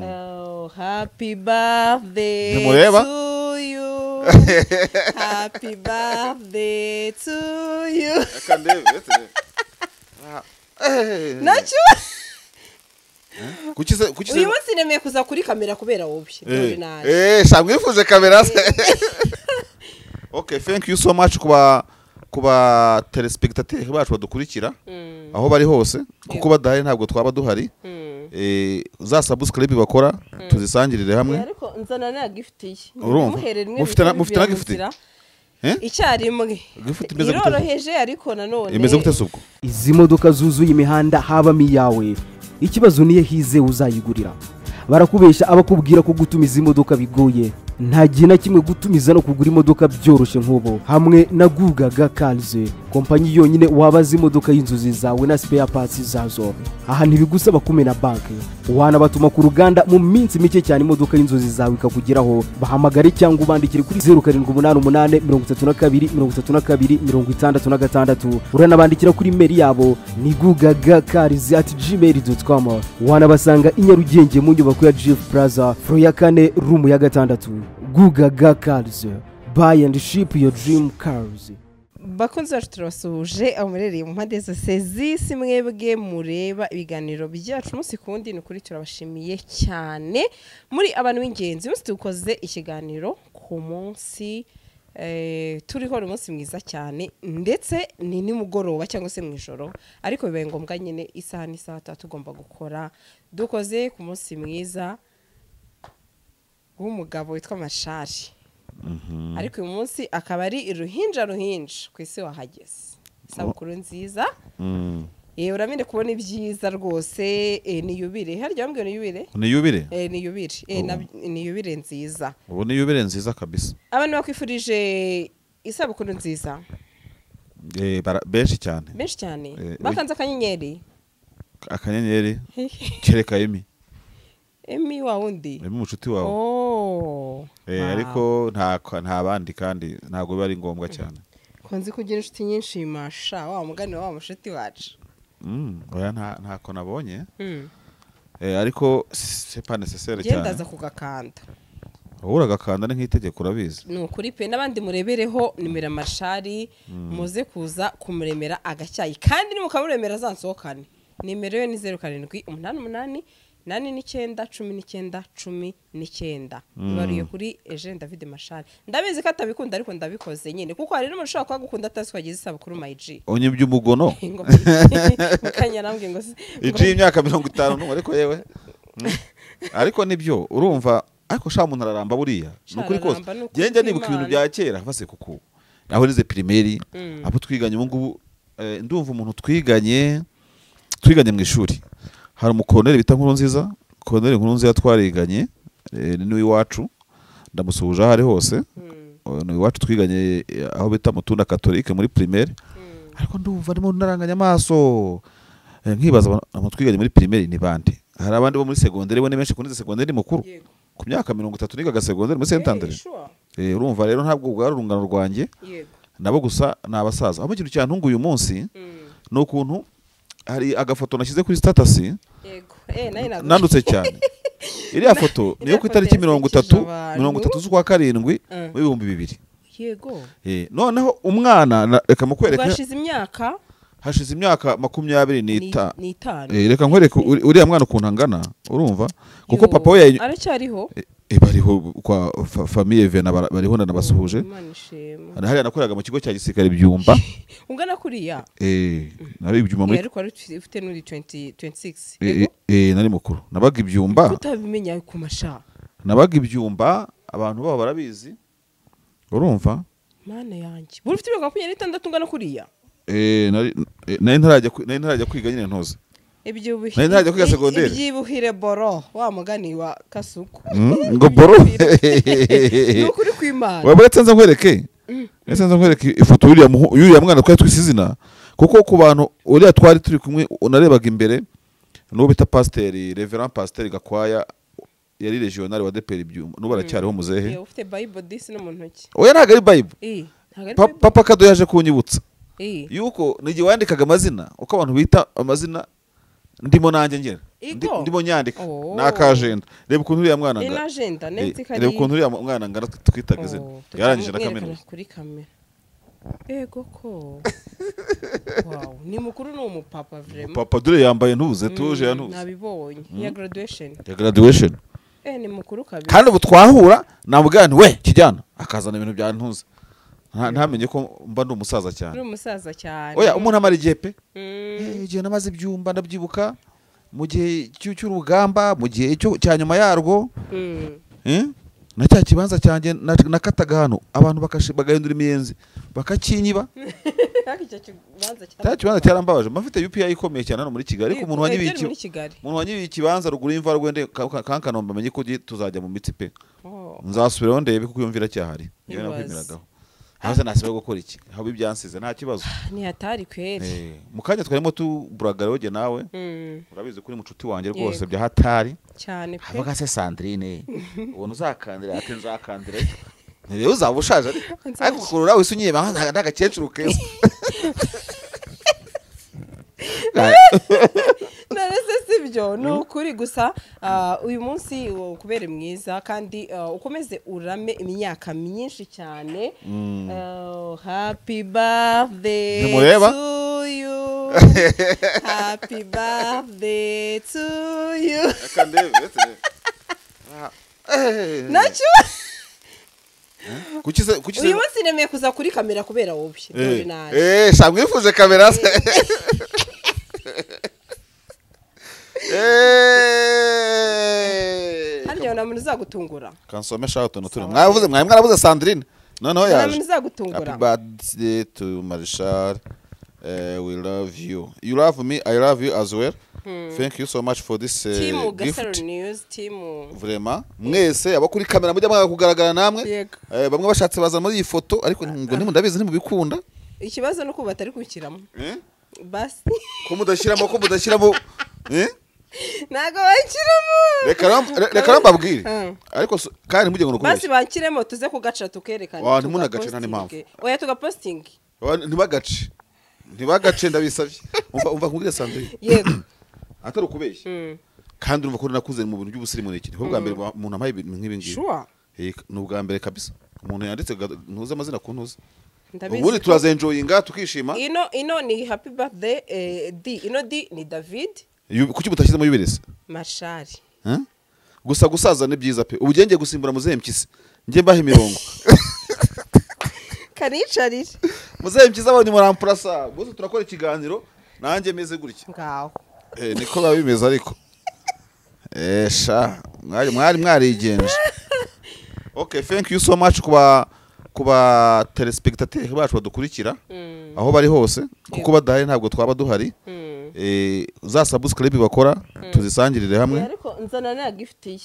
Oh, happy birthday Ntimureba? to you. Happy birthday to you. Reka ndebe, uretse ndebe. Ah, Nacyo kuki se uyu munsi nemeye kuza kuri kamera kubera wowe. Dore naje. Sha mwifuje kamera se. Okay, thank you so much kuba téléspectateurs bacu badukurikira aho bari hose, kuko badahari ntabwo twaba duhari. Za subscribe bakora tuzisangirire hamwe. Ariko nzana na gift ye. Urumva? Muhere rimwe Mufite na bihita gift? bivira mu nzira. Eh? Icyarimwe. Gift imeze gute? Iroroheje ariko nanone. Imeze gute se ubwo? Izi modoka zuzuye imihanda habamo iyawe? Ikibazo niyo hize uzayigurira. Barakubesha abakubwira ko gutumiza imodoka bigoye. Nta gihe na kimwe gutumiza no kugura imodoka byoroshye nk'ubu hamwe na Gugaga Cars, kompanyi yonyine wabaza imodoka y'inzozi zawe na spare parts zazo. Aha ntibigusaba kumena banki, wanabatuma ku ruganda, mu minsi mike cyane imodoka y'inzozi zawe ikakugeraho. Bahamagare cyangwa ubandikire kuri 0788 32 32 66. Uranabandikira kuri email yabo ni gugagacars@gmail.com. Wanabasanga i Nyarugenge mu nyubako ya Jifu Plaza, floor ya kane, room ya gatandatu. Gugaga Cars, buy and ship your dream cars. Bakunzi bacu, turabasuhuje aho muherereye mu mpande zose z'isi, mwebwe mureba ibiganiro byacu umunsi ku wundi. Ni ukuri turabashimiye cyane, muri abantu b'ingenzi. Umunsi dukoze ikiganiro ku munsi turiho ni umunsi mwiza cyane, ndetse ni nimugoroba cyangwa se mu ijoro, ariko bibaye ngombwa nyine, isaha n'isaha tuba tugomba gukora. Dukoze ku munsi mwiza w'umugabo witwa Mashari, ariko uyu munsi akaba ari ruhinja ruhinja ku isi wahageze. Isabukuru nziza. Uramenye kubona ibyiza rwose. Ni yubile, harya wambwiye ni yubile? Ni yubile. Ni yubile. Oh. Ni yubile nziza. Ubu ni yubile nziza kabisa. Abantu bakwifurije isabukuru nziza. Benshi cyane. Benshi cyane. Eh. Bakanze akanyenyeri. Akanyenyeri kereka Emi. Emi wa wundi? Emi mucuti wawe. Oh. Wow. Ariko nta bandi, kandi ntabwo biba ari ngombwa cyane. Ko nzi kugira inshuti nyinshi, masha wa mugani wa mushuti wacu. Oya, ntako nabonye. Ariko c'est pas nécessaire Genda cyane. ndaza kugakanda. Wowe uragakanda, ni nk'itegeko, urabizi. Ni ukuri pe, n'abandi murebereho nimero ya Mashari, muze kuza kumuremera agacyayi, kandi nimukamuremera azansohokane. Nimero ye ni 0788 89 19 19. Ibaruye kuri Eugene David Mashari. Ndabizi ko atabikunda, ariko ndabikoze nyine, kuko hari n'umuntu ushobora kuba agukunda atazi ko wagize isabukuru, my G. Unyibye umugono. Ngo mukanya arambwiye ngo Iji y'imyaka 51, ariko yewe. Ariko nibyo, urumva, ariko sha umuntu araramba buriya, ni ukuri kose. Araramba, ni ukuri Ngenda nibuka ibintu kw'Imana. bya kera mfase, kuko aho nize primaire, abo twiganye ubu ngubu, ndumva umuntu twiganye mu ishuri, hari umukoloneli bita Nkurunziza, koloneli Nkurunziza twariganye, ni iwacu, ndamusuhuje aho ari hose. Ni iwacu, twiganye aho bita Mutunda Catholique muri primaire. Ariko ndumva ndimo naranganya amaso, nkibaza abantu twiganye muri primaire ni bande. Hari abandi bo muri secondaire, bo ni benshi. Kunize secondaire ni mukuru. Ku myaka 30 nigaga secondaire muri Saint Andre. Eh, sure. Urumva rero ntabwo bwari urungano rwanjye nabo gusa, ni abasaza. Aho ikintu cyantunguye uyu munsi ni ukuntu hari agafoto nashyize kuri status. Yego, nayo ntabwo Nandutse cyane. Iriya foto niyo Iriya ku itariki foto mirongo yasekeje itatu abantu. 30 z'ukwa 7 mu 2000. Noneho umwana reka mukwereke. Rwashize imyaka Hashize imyaka makumyabiri n'itanu. N'itanu. Reka nkwereke uriya mwana ukuntu angana, urumva, kuko Yo, papa we aracyariho? Bariho kwa famille Vena, bariho, ndanabasuhuje. Imana ishimwe. Hariya nakoreraga mu kigo cya gisirikare Byumba. Ungana kuriya? Nari ibyuma muri Ariko wari ufite n'uri 20 26? Nari mukuru, nabaga ibyumba. Kutabimenya ku masha? Nabaga ibyumba, abantu babo barabizi, urumva. Mana yanjye, buri ufite imyaka 26 ungana kuriya? Nari ntarajya kwiga nyine, ntuzi. Nari ntarajya kwiga secondaire. Ibyibuhire boro, wa mugani wa Kasuku. Ngo boro. Ni ukuri kw'Imana. Waba uretse nza nkwereke, uretse nza nkwereke ifoto y'uriya mwana twari twise izina, kuko ku bantu uriya twari turi kumwe unarebaga imbere n'uwo bita pasiteri, reverend pasiteri Gakwaya, yari régional wa ADEPR Byumba, n'ubu aracyariho muzehe. Ufite Bible disi no mu ntoki. Oya, ntabwo ari Bible. Ntabwo ari Bible. Papa Kado yaje kunyibutsa yuko nigihe wandikaga amazina, uko abantu bita amazina, ndimo nanjye ngera Ndimo nyandika n'akajenda. Reba ukuntu uriya mwana ngana. Agenda nzi kari. Reba ukuntu uriya mwana ngana twitaga izina. Yarangije na kaminuza. Kuri kamera. Ego ko. Wow, ni mukuru ni umupapa vraiment. Papa dore yambaye ntuze tuje ya ntuze. Nabibonye. Ya graduation. Ya graduation. Ni mukuru kabisa. Kandi ubu twahura namubwira nti we kijyana akazana ibintu bya ntuze. Ntamenye ko mba ndi umusaza cyane. Uri umusaza cyane. Oya umuntu amara igihe pe. Igihe namaze ibyumba ndabyibuka mu gihe cy'urugamba, mu gihe cya nyuma yarwo. Na cya kibanza cyanjye nakataga hano abantu bagahindura imiyenzi bakakinyiba. Cya kibanza cyarambabaje. Mfite UPI ikomeye cyane hano muri Kigali, ariko umuntu wanyibiye ikibanza ruguru y'imva rwende kankanombe amenye ko tuzajya mu mitsi pe. Nzasubiraho ndebe kuko yumvira cyahari. Yewe nakwemeragaho. Hase nasibe gukora iki? Aho ibyansize nta kibazo. Ni hatari kweri. Mu kanya twarimo tuburagara hoge nawe. Urabizi kuri mucuti wanjye rwose bya hatari. Cyane pe. Havuga se Sandrine. Ubona uzakandira ati nzakandira. Rero uzaba ushaje ariko kurura wese unyeba ndagakecuru keza. Narese sibyo ni ukuri gusa uyu munsi ukubere mwiza kandi ukomeze urame imyaka myinshi cyane. Happy birthday to you. Happy birthday to you. Nacyo kuki uyu munsi nemeye kuza kuri kamera kubera wowe. Sha mwifuje kamera se. Harya na muntu uzagutungura. Kansome shout no turi. Mwavuze mwarabuze Sandrine. Noneho yaje. Nta muntu uzagutungura. Happy birthday to Marshal. We love you. You love me, I love you as well. Thank you so much for this team gift. Gasaro News team. Vraiment mwese abakuri kamera mujya mwanga kugaragara namwe. Bamwe bashatse baza muri iyi foto ariko ngo ntimundabizi ntimubikunda. Ikibazo nuko batari kubikiramo. Basi. Ko mudashyiramo Nago bankiramo. Reka mbabwire. Ariko kandi mujye ngo nuko. Basi bankiremo tuze kugaca tukerekana. Wa ntimunagace nta impamvu. Oya tugaposting. Ntibagace. Ntibagace ndabisabye. Umva nkubwire Sandrine. Yego. Atari ukubeshya. Kandi urumva ko nakuze mu bintu by'ubusirimu n'iki. Niko bwa mbere umuntu ampaye ibintu nk'ibi ngibi. Sure. Ni ubwa mbere kabisa. Umuntu yanditse ntuze amazina ku ntuze. Ubundi turazenjoyinga tukishima. Ino ni happy birthday D. Ino D ni David. Kuki mutashyizemo yubirese? Mashari. Gusa gusaza ni byiza pe. Ubugenge gusimbura muzehe Mpyisi. Nge mbahe imirongo. Kanicarire. Muzehe Mpyisi abonye murampurasa. Gusa turakora ikiganiro nanjye meze gutya. Ngaho. Niko biba bimeze ariko. Sha mwari mwarigenje. Okay, thank you so much kuba telespectateur bacu badukurikira aho bari hose kuko badahari ntabwo twaba duhari. Za subscribe bakora tuzisangirire hamwe. Ariko nzana na gift ye.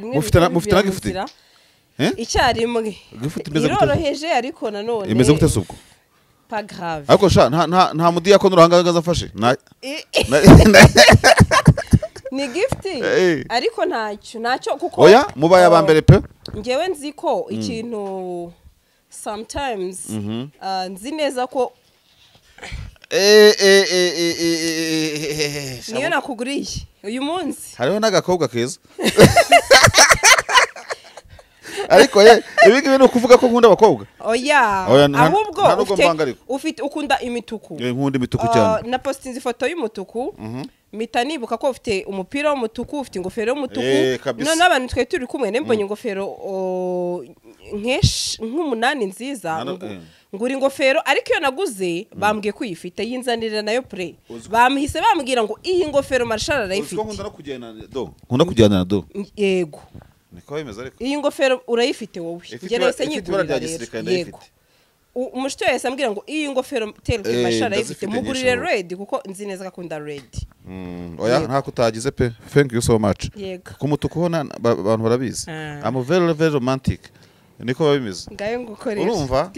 Mufite na gift? Icyarimwe. Gift imeze gute? Iroroheje ariko nanone. Imeze gute subwo? Pas grave. Ariko sha nta mudiyakono urangaza afashe. Ni gift ariko ntacyo kuko oya mubaye abambere pe. Ngewe nzi ko ikintu sometimes nzi neza ko niyo nakuguriye uyu munsi hariho n'agakobwa keza. Ariko ibi ngibi ni ukuvuga ko nkunda abakobwa. Oya ahubwo ufite ukunda imituku. Nkunda imituku cyane. Na postinze ifoto y'umutuku mpita nibuka ko ufite umupira w'umutuku, ufite ingofero y'umutuku. None abantu twe turi kumwe nembonye ingofero nk'umunani nziza ngura ingofero ariko iyo naguze bambwiye ko uyifite yinzanirira nayo pre. Bamhise bambwira ngo iyi ngofero Marshal arayifite. Nkunda kujyana na do. Yego. Niko bimeze ariko. Iyi ngofero urayifite wowe. Njye nahise nyigurira rero. Yego. Umushito yahise ambwira ngo iyi ngofero terke Marshal arayifite mugurire red kuko nzi neza akunda red. Oya ntako utagize pe. Thank you so much. Ku mutuku ho abantu barabizi. I'm very very romantic. Niko bimeze. Ngayo ngukoresha. Urumva?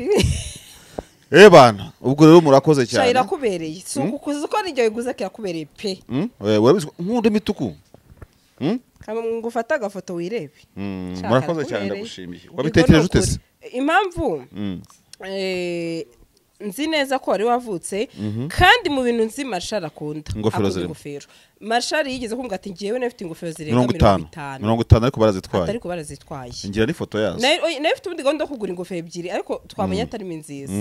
Bana ubwo rero murakoze cyane. Irakubereye. Si ukukuza uko nijyo iguze kirakubereye pe. Urabizi nkunda imituku. Ngufata agafoto wirebe. Murakoze cyane ndagushimiye. Wabitekereje ute se? Impamvu Nzi neza ko wari wavutse, kandi mu bintu nzi Marshal akunda Ingofero zirimo. Ingofero. Marshal yigeze kumbwira ati ngewe nafite ingofero zirenga 50 50, 50, ariko barazitwaye. Atari ko barazitwaye. Ngira n'ifoto yazo. Nayo ifite ubundi gahunda yo kugura ingofero ebyiri, ariko twamenya atarimo nziza.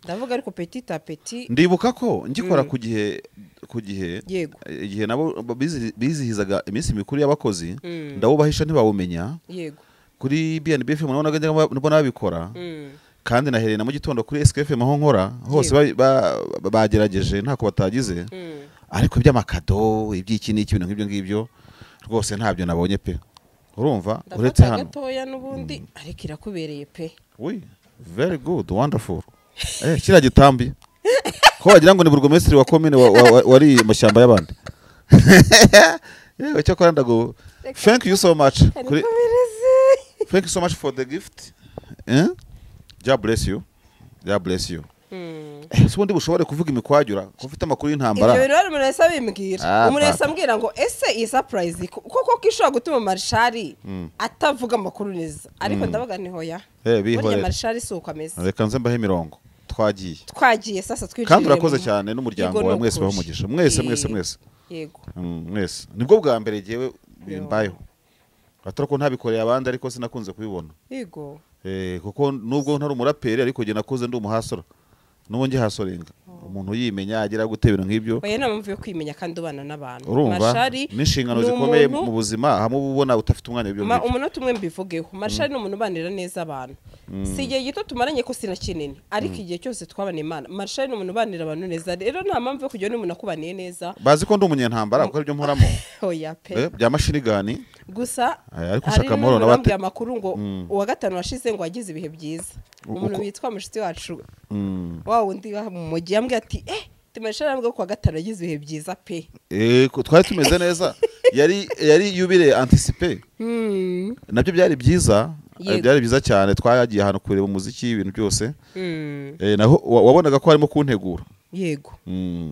Ndavuga ariko petit à petit. Ndibuka ko ngikora ku gihe Yego. Igihe nabo bizihizaga iminsi mikuru y'abakozi, ndawubahisha ntibawumenya. Yego. Kuri B&B FM nabonaga mbona babikora. Kandi nahereye na mu gitondo kuri SKFM aho nkora hose bagerageje ntako batagize. Ariko iby'amakado, iby'iki n'iki, ibintu nk'ibyo ngibyo rwose ntabyo nabonye pe. Urumva uretse hano gatoya n'ubundi, ariko irakubereye pe. Oui, very good, wonderful. Kiriya gitambi ko wagira ngo ni burugumesitiri wa commune wari mu mashyamba y'abandi. Yewe cyakora ndago. Thank you so much. Thank you so much for the gift. God bless you. God bless you. Si ubundi bushobore kuvuga imikwagura ko ufite amakuru y'intambara. Ibyo bintu umuntu wese abimbwira. Umuntu wese ambwira ngo ese iyi surprise koko ishobora gutuma Marshal atavuga amakuru neza. Ariko ndavuga nti hoya. Burya Marshal si uko ameze. Reka nze mbahe imirongo. Twagiye sasa twinjira. Kandi urakoze cyane n'umuryango wawe mwese bamugisha. Mwese mwese mwese. Yego. Mwese. Nibwo bwa mbere jewe bimbayeho. Atari ko ntabikoreye abandi ariko sinakunze kubibona. Yego. Kuko nubwo ntari umuraperi ariko jye nakuze ndi umuhasora. Nubu ngi hasorenga. Umuntu yimenya agira gute ibintu nk'ibyo. Oya nta mpamvu yo kwimenya kandi ubana n'abantu. Marshal n'inshingano zikomeye mu buzima hamwe ubona utafite umwanya w'ibyo ngibyo. Umunota umwe mbivugeho. Marshal ni umuntu ubanira neza abantu. Si igihe gito tumaranye ko sinakinini, ariko igihe cyose twabana Imana. Marshal ni umuntu ubanira abantu neza. Rero nta mpamvu yo kujya n'umuntu akubaniye neza. Bazi ko ndi umunyentambara kuko ibyo mporamo. Oya pe. Bya mashinigani. Gusa ariko ushaka amahoro n'abate amakuru ngo uwa gatanu washize ngo wagize ibihe byiza. Umuntu witwa mushiti wacu. Wa wundi mu mujyi yambwiye ati Marshal ambwiye ko gatanu yagize ibihe byiza pe. Twari tumeze neza. Yari yubire anticipe. Nabyo byari byiza, byari byiza cyane. Twagiye ahantu kureba umuziki ibintu byose. Naho wabonaga ko harimo kuntegura. Yego.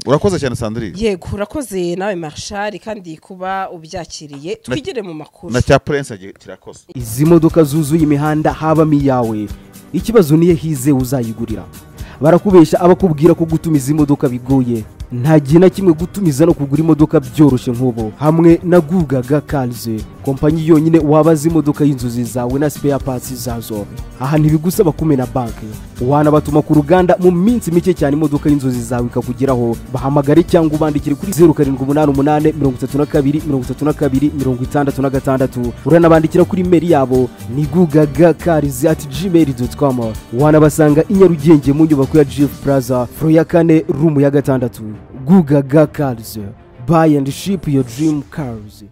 Urakoze cyane Sandrine. Yego, urakoze nawe Marshal kandi kuba ubyakiriye. Twigire mu makuru. Na cya Prince kirakoze. Izi modoka zuzuye imihanda habamo iyawe. Ikibazo niye hize uzayigurira. Barakubesha abakubwira ko gutumiza imodoka bigoye. Nta gihe na kimwe gutumiza no kugura imodoka byoroshye nk'ubu. Hamwe na Gugaga Cars, kompanyi yonyine wabaza imodoka y'inzozi zawe na spare parts zazo. Aha ntibigusaba kumena banki, wanabatuma ku ruganda mu minsi mike cyane imodoka y'inzozi zawe ikakugeraho. Bahamagare cyangwa ubandikire kuri 0788 32 32 66. Uranabandikira kuri mail yabo ni gugagacars@gmail.com. Wanabasanga i Nyarugenge mu nyubako ya GF Plaza, floor ya 4, room ya 6. Gugaga Cars, buy and ship your dream cars.